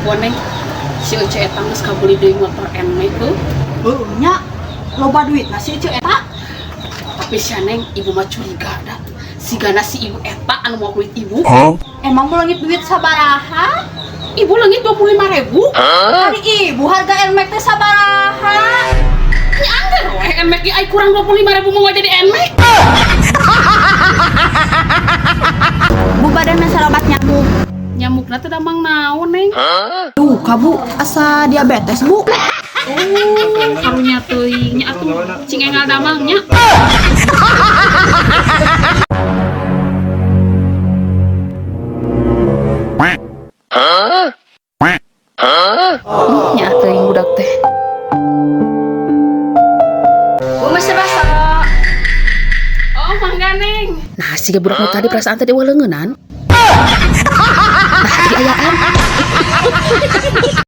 Nempo neng si Ece eta geus kabeli deui motor NMAX heuh. Heuh nya loba duit na si Ece eta. Tapi sia neng ibu mah curiga da. Sigana si ibu eta anu mau duit ibu. Emang mau leungit duit sabaraha? Ibu leungit 25.000. Ari ibu harga NMAX teh sabaraha? Nya angger we NMAX ge ai kurang 25.000 mau jadi NMAX. Bu badan obat nyamuk. Nyamukna teh damang naon neng? Duh, ka Bu, asa diabetes, Bu. Oh, karunya teuing nya atuh cing enggal damang nya. Nya teuing budak teh. Bu masih bakso. Oh, mangga neng. Nah, siga budak nu tadi perasaan tadi eueuh leungeunnan. Nah, jadi ayaan.